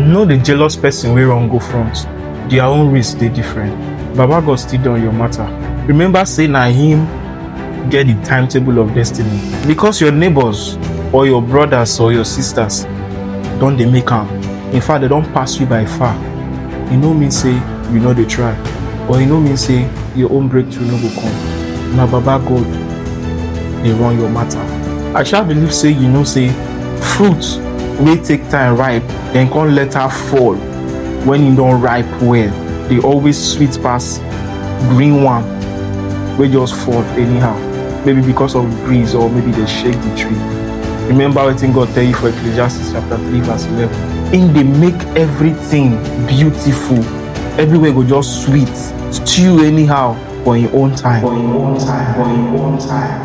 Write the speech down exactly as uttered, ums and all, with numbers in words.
No dey jealous person wey run go front. Their own risk dey different. Baba God still dey on your matter. Remember say na him get the timetable of destiny. Because your neighbors or your brothers or your sisters don dey make am, in fact, they don pass you by far, e no mean say you no dey try, or e no mean say your own breakthrough no go come. Na Baba God dey run your matter. I sha believe say you know say fruit wey take time ripe, dem come later fall when e don ripe well, dey always sweet pass green one wey just fall anyhow, maybe because of breeze or maybe they shake the tree. Remember wetin God tell you for Ecclesiastes chapter three verse eleven. Im dey make everything beautiful. Everywhere go just sweet, stew anyhow for im own time. For im own time. For im own time.